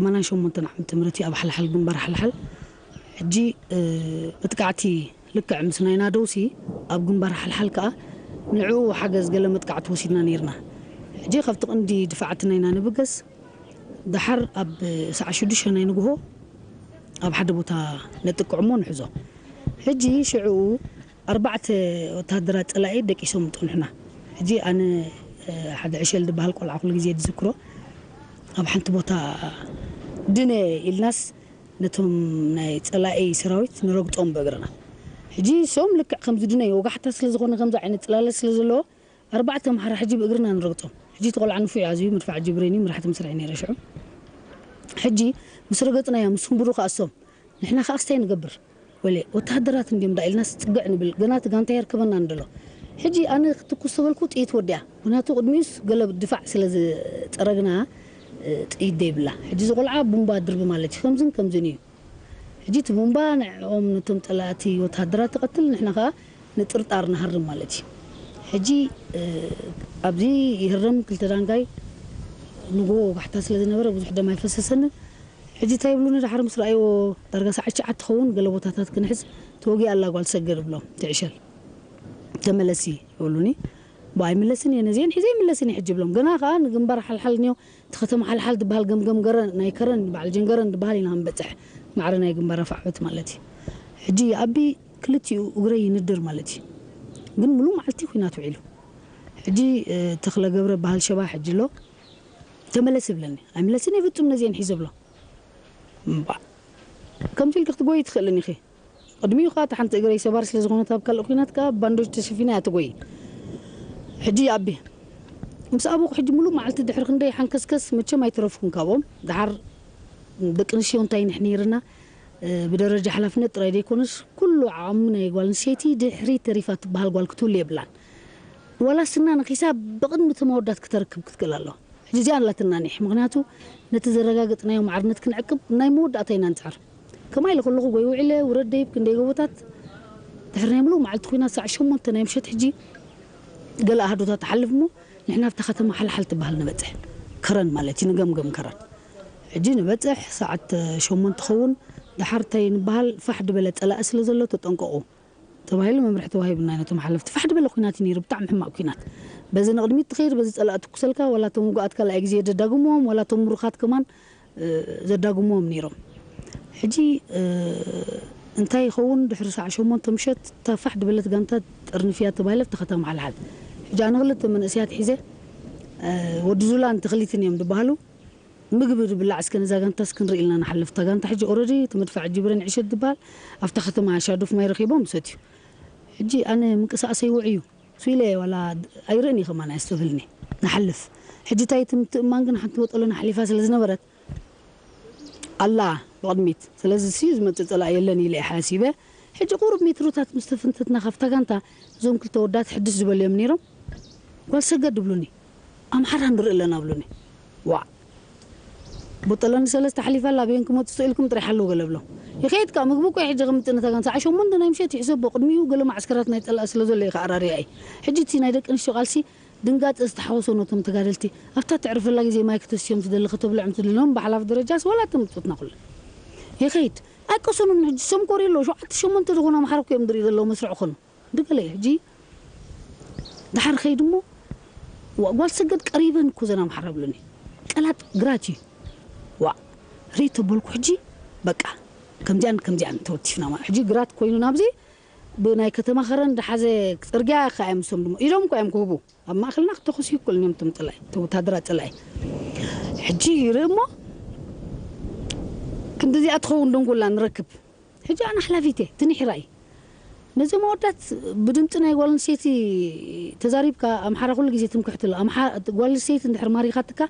ሰማንያን ሸሞንተን ዓመተ ምህረት እዩ ኣብ ሓልሓል፣ ግንባር ሓልሓል። ሕጂ፣ እ፣ መጥቃዕቲ ልክዕ ምስ ናይ ናደውሲ ኣብ ግንባር ሓልሓል ከኣ ንዕኡ ሓገዝ ገለ መጥቃዕቲ ወሲድና ነይርና። ሕጂ ካብቲ ቅንዲ ድፋዓትና ኢና ንብገስ። ደሓር ኣብ ሰዓት ሽዱሽተ ናይ ንግሆ ኣብ ሓደ ቦታ ነጥቅዕ እሞ ንሕዞ። ሕጂ ሽዕኡ ኣርባዕተ ወተሃደራት ጸላኢ ደቂሶም ጸንሑና። ሕጂ ኣነ፣ እ፣ ሓደ ዕሸል ዝበሃል ቆልዓ ኩሉ ግዜ ዝዝክሮ፣ ኣብ ሓንቲ ቦታ ድነ ኢልናስ ነቶም ናይ ጸላኢ ሰራዊት ንረግጦም ብእግርና። ሕጂ እሶም ልክዕ ከምዚ ድነ ወጋሕታ ስለ ዝኾነ፣ ከምዚ ዓይነት ጽላለ ስለ ዘለዎ፣ ኣርባዕተ ኣምሓራ ሕጂ ብእግርና ንረግጦም። ሕጂ እቲ ቆልዓ ንፉዕ እዩ ኣዝዩ፣ መድፍዕ ጅብሬን እዩ፣ መራሕቲ መስርሒ ነይረ ሽዑ። ሕጂ ምስ ረገጽናዮም፣ ምስ ህንብሩ ከኣ እሶም፣ ንሕና ከኣ ክስታይ ንገብር። ወለ ወተሃደራት እንድዮም ዳ ኢልናስ ጽግዕ ንብል፣ ገና እቲ ጋንታ የርከበና እንደሎ። ሕጂ ኣነ ክትኩስ ተበልኩ ጥይት ወዲኣ። ምኽንያቱ ቅድሚኡስ ገለ ድፋዕ ስለ ዝጸረግና፣ እ፣ ጥይት ደይብላ። ሕጂ እዚ ቆልዓ ቡምባ ድርቢ ማለት እዩ። ከምዝን ከምዝን እዩ። ሕጂ እቲ ቡምባ ንዕኦም ነቶም ጸላእቲ ወተሃደራት ትቐትል፣ ንሕና ከኣ ንጥርጣር ንሃርም ማለት እዩ። ሕጂ፣ እ፣ ኣብዚ ይህረም ክልተ ዳንጋይ ንጎ ወጋሕታ ስለ ዝነበረ ብዙሕ ደም ኣይፈሰሰንን። ሕጂ እንታይ ይብሉኒ፣ ድሓር ምስ ረኣይዎ ዳርጋ ሰዓት ትሽዓተ ትኸውን፣ ገለ ቦታታት ክንሕዝ ተወጊኣ ኣላ ጓል ሰገድ ብሎም፣ ትዕሸል ተመለሲ ይብሉኒ። ብኣይ ምለስን እየ፣ ነዚአን ሒዘ ይምለስን እየ ሕጂ ብሎም። ገና ከኣ ንግንባር ሓልሓል እኒኦ፣ እቲ ከተማ ሓልሓል ዝበሃል ገምገም ገረን፣ ናይ ከረን፣ በዓል ጀንገረን ዝበሃል ኢና ክንበጽሕ፣ ማዕረ ናይ ግንባር ኣፋዕበት ማለት እዩ። ሕጂ ኣቢ ክልቲኡ እግረይ ይንድር ማለት እዩ። ግን ሙሉእ መዓልቲ ኲናት ውዒሉ። ሕጂ፣ እ፣ ተኽለ ገብረ በሃል ሸባ ሕጂ ኣሎ፣ ተመለስ ይብለኒ። ኣይምለስን እየ ፍጹም ነዚአን ሒዘ ብሎ። እምባ፣ ከምዚ ኢልኪ ክትጎዪ ትኽእልን ኢኺ። ቅድሚኡ ከኣ እታ ሓንቲ እግረይ ሰባር ስለ ዝኾነት ኣብ ካልእ ኲናት ከኣ ባንዶጅ ተሸፊና እያ ትጎዪ። ሕጂ ኣቢ፣ ምስ ኣቦኹ ሕጂ ሙሉእ መዓልቲ ድሕሪ ክንደይ ሓንከስከስ መቸም ኣይተረፍኩን ካብኦም። ደሓር ደቂ ኣንስትዮ እንታይ ንሕ ነይርና፣ እ፣ ብደረጃ ሓላፍነት ጥራይ ዘይኮነስ ኩሉ ዓቕሚ ናይ ጓል ኣንስተይቲ ድሕሪ ተሪፋ ትበሃል ጓል ክትህሉ የብላን። ዋላ ስና ነኺሳ ብቕድሚ እቲ መወዳት ክተርክብ ክትክእል ኣለዋ። ሕጂ እዚኣ ኣላትና ኒሕ፣ ምኽንያቱ ነቲ ዘረጋገጽናዮ ማዕርነት ክንዕቅብ ናይ መወዳእታ ኢና ንጽዕር። ከማይ ኢለ ከለኹ ጎይ ውዒለ ውረድ ደይብ ክንደይ ጎቦታት ድሕሪ ናይ ምሉእ መዓልቲ ኲናት ሳዕ ሸሞንተ ናይ ምሸት ሕጂ ገለ ኣሃዱታት ትሓልፍ እሞ ንሕና ኣብታ ከተማ ሓልሓል ትበሃል ንበጽሕ። ከረን ማለት እዩ፣ ንገምገም ከረን። ሕጂ ንበጽሕ ሰዓት ሸሞንተ ትኸውን። ደሓር እንታይ ንበሃል፣ ፋሕ ድበለ ጸላኢ ስለ ዘሎ ተጠንቀቑ ተባሂሉ መምርሒ ተዋሂቡና ነቶም ሓለፍቲ። ፋሕ ድበለ ኲናት እዩ ነይሩ፣ ብጣዕሚ ሕማቕ ኲናት። በዚ ንቕድሚት ትኸይድ፣ በዚ ጸላኢ ትኩሰልካ፣ ዋላ እቶም ውጉኣት ካልኣይ ግዜ ዘዳግምዎም፣ ዋላ እቶም ምሩኻት ከማን፣ እ፣ ዘዳግምዎም ነይሮም። ሕጂ፣ እ፣ እንታይ ይኸውን፣ ድሕሪ ሰዓት ሸሞንተ ምሸት እታ ፋሕ ድበለት ጋንታ ጥርንፍያ ተባሂለ ኣብታ ከተማ ሓልሓል። ሕጂ ኣነ ክልተ መንእሰያት ሒዘ፣ እ፣ ወዲ ዙላን ተኽሊትን እዮም ዝበሃሉ። ምግቢ ዝብላዕ እስከ ነዛ ጋንታ እስከ ንርኢ ኢልና ንሓልፍ። እታ ጋንታ ሕጂ ኦረዲ እቲ መድፍዕ ጅብረን ዕሸት ዝበሃል ኣብታ ከተማ ሻዶፍ ማይ ረኺቦም ሰትዩ። ሕጂ ኣነ ምንቅስቃሰይ ውዕዩ። ስኢለ ዋላ ኣይርእን እየ ከማን ኣየስተብህልኒ። ንሓልፍ። ሕጂ እንታይ እቲ ምትእምማን ግን ሓንቲ ቦጠሎኒ ሓሊፋ ስለ ዝነበረት ኣላ ብቕድሚት። ስለዚ ሲ ዝመጽእ ጸላኢ የለን ኢለ እየ ሓሲበ። ሕጂ ቁሩብ ሜትሮታት ምስ ተፈንተትና ካብታ ጋንታ እዞም ክልተ ወዳት ሕድስ ዝበሉ እዮም ነይሮም። ጓል ሰገድ ይብሉኒ። ኣምሓራ ንርኢ ኣለና ብሉኒ። ዋዕ። ቦጠሎኒ ሰለስተ ሓሊፋ ኣላ፣ ኣበየን ክመጹ ስኢልኩም ጥራይ ሓልዉ ገለ ብሎም። ይኸይድ ከኣ ምግቢ እኮ እዩ ሕጂ ከምጽእ ነታ ጋንታ። ሰዓት ሸሞንተ ናይ ምሸት ይሕሰቦ፣ ቅድሚኡ ገለ ማዕስከራት ናይ ጸላኢ ስለ ዘሎ እዩ ከኣ ኣራርያ እየ። ሕጂ እቲ ናይ ደቂ ኣንስትዮ ቃልሲ ድንጋጸ ዝተሓወሶ ነቶም ተጋደልቲ። ኣብታ ተዕርፈላ ግዜ ማይ ክተስዮም ትደሊ ከተብልዖም ትደሊ፣ ኖም ብሓላፍ ደረጃስ ዋላ ተምጽኡትና ኩለን። ይኸይድ። ኣይቀሰኑን ሕጂ፣ ሰም ኮሪ ኣለዉ። ሸውዓተ ሸሞንተ ዝኾኑ ኣምሓራ እኮ እዮም ዝርኢ ዘለዉ መስርዕ ኮኑ። ድገለ እዩ። ሕጂ ደሓር ኸይድ እሞ፣ ዋ-፣ ጓል ሰገድ ቀሪበን እኮ ዘን ኣምሓራ ብሉኒ። ቀላጥ ግራት እዩ። ዋእ፣ ርኢቶ በልኩ። ሕጂ በቃ፣ ከምዚኣን ከምዚኣን ተወቲፍና ማለት። ሕጂ ግራት ኮይኑ ናብዚ ብናይ ከተማ ኸረን ድሓዘ ጽርግያ ከኣ እዮም ምስቶም ድሞ ኢዶም እኮ እዮም ክህቡ። ኣብ ማእከልና ክተኹሱ ይክእሉ እዮም እቶም ጸላኢ፣ እቶም ወተሃደራት ጸላኢ። ሕጂ ይርኢ እሞ፣ ክንዲ እዚኣ ትኸውን ደንጎላ ንረክብ። ሕጂ ኣነ ሓላፊት እየ፣ ትንሒ ራእይ። ነዞም ኣወዳት ብድምፂ ናይ ጓል ኣንስተይቲ ተዛሪብካ፣ ኣምሓራ ኩሉ ግዜ ትምክሕቲ ኣሎ። ኣምሓ-፣ ጓል ኣንስተይቲ እንድሕር ማሪኻትካ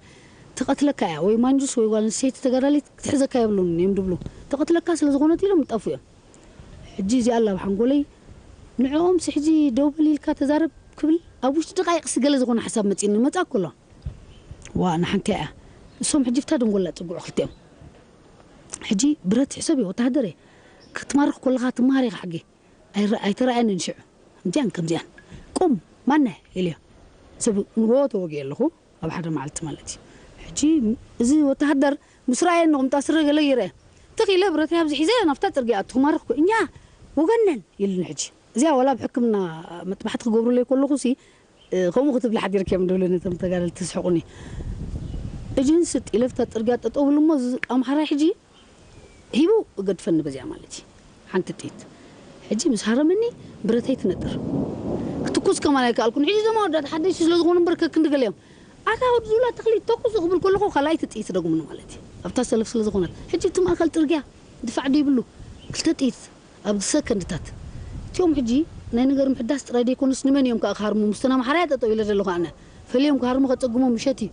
ትቐትለካ እያ፣ ወይ ማንጁስ ወይ ጓል ኣንስተይቲ ተጋዳሊት ክትሕዘካ የብሉን እዮም ድብሉ። ትቐትለካ ስለ ዝኾነት ኢሎም ይጠፉ እዮም። ሕጂ እዚኣ ኣላ ኣብ ሓንጎለይ፣ ንዕኦም ሲ ሕጂ ደው በል ኢልካ ተዛረብ ክብል፣ ኣብ ውሽጢ ደቃይቕ ሲ ገለ ዝኾነ ሓሳብ መፂእኒ፣ መፃ እኮ ኣሎ። ዋ፣ ንሓንቲ እያ። እሶም ሕጂ ፍታ ደንጎላ ፅጉዑ ክልቲኦም። ሕጂ ብረት ሕሰብ እዩ፣ ወተሃደር እየ። ክትማርኽ ከለኻ ትመሃር ኢኻ ሕጊ። ኣይረ-፣ ኣይተረኣየንን ሽዑ። ከምዚኣን ከምዚኣን። ቁም፣ ማነ? ኢልዮ። ሰብ ንጎ ተወጊአ ኣለኹ፣ ኣብ ሓደ መዓልቲ ማለት እዩ። ሕጂ እዚ ወተሃደር ምስ ረኣየ ንቑምጣ ስረ ገለ ይረአ። ትኽ ኢለ ብረተይ ኣብዚ ሒዘ ናብታ ጽርግያ ኣትኹ ማረኽኩ። እኛ ወገነን ኢሉኒ። ሕጂ እዚኣ ዋላ ኣብ ሕክምና መጥባሕቲ ክገብሩለይ ከለኹ ሲ ከምኡ ክትብሊ ሓዲርኪ እዮም ድብሉ ነቶም ተጋደልቲ ትስሕቁኒ። እጅን ስጥ ኢለፍታ ጽርግያ ጠጠው ብሉ እሞ ኣምሓራይ ሕጂ ሂቡ እገድፈኒ በዚኣ ማለት እዩ። ሓንቲ ጥይት ሕጂ ምስ ሃረመኒ ብረተይ ትነጥር ክትኩስ ከማን ኣይከኣልኩን። ሕጂ እዞም ኣወዳት ሓደሽቲ ስለ ዝኾኑ እምበር ከክንዲ ገለ እዮም። ኣታ ወዲ ዙላ ተኽሊ ተኩስ ክብል ከለኹ ካልኣይቲ ጥይት ደግሙኒ ማለት እዩ። ኣብታ ሰለፍ ስለ ዝኾነት ሕጂ እቲ ማእከል ጽርግያ ድፋዕ ዶ ይብሉ ክልተ ጥይት ኣብ ሰከንድታት እቲኦም ሕጂ ናይ ነገር ምሕዳስ ጥራይ ደይኮኑስ ንመን እዮም ከዓ ክሃርሙ? ምስተን ኣምሓራያ ጠጠው ኢለ ዘለኹ ኣነ ፈልዮም ክሃርሙ ከፀግሞም ምሸት እዩ።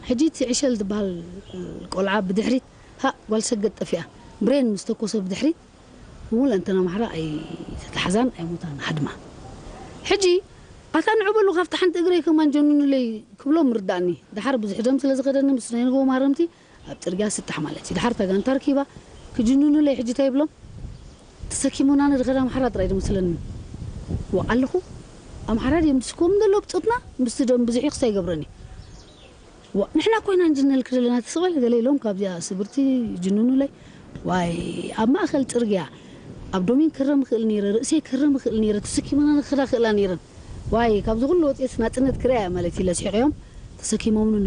ሕጂ እቲ ዕሸል ዝበሃል ቆልዓ ብድሕሪት ሃ ጓል ሰገጥ ጠፊኣ ብሬን ምስ ተኮሰ ብድሕሪት ብምሉእ እንተን ኣምሓራ ኣይተታሕዛን ኣይሞታን ሃድማ። ሕጂ ኣታ ንዑ በሉ ካብቲ ሓንቲ እግረይ ከማን ጀኑኑለይ ክብሎም ምርዳእኒ። ድሓር ብዙሕ ደም ስለ ዝኸደኒ ምስ ናይ ንግሆ ማረምቲ ኣብ ጽርግያ ስጣሕ ማለት እዩ። ድሓር እታ ጋንታ ረኪባ ክጅንኑለይ ሕጂ እንታይ ይብሎም? ተሰኪሞና ንድኸዳ ኣምሓራ ጥራይ ድመስለኒ። ወዓለኹ ኣምሓራ ድዮም ድስክዎም ዘሎ ብጾትና ምስቲ ደም ብዙሕ ይኽሳ ይገብረኒ። ዋ ንሕና ኮይና እንጅነልክ ዘለና ተስባል ገለ ኢሎም ካብዚኣ ስብርቲ ይጅንኑለይ። ዋይ ኣብ ማእከል ጽርግያ ኣብ ዶሚን ክረም ክእል ነይረ፣ ርእሰይ ክረም ክእል ነይረ፣ ተሰኪሞና ንክዳ ክእላ ነይረን። ዋይ ካብዚ ኩሉ ወፅኤት ናፅነት ክሪኣ እያ ማለት ኢለ ስሒቀዮም ተሰኪሞምኒ።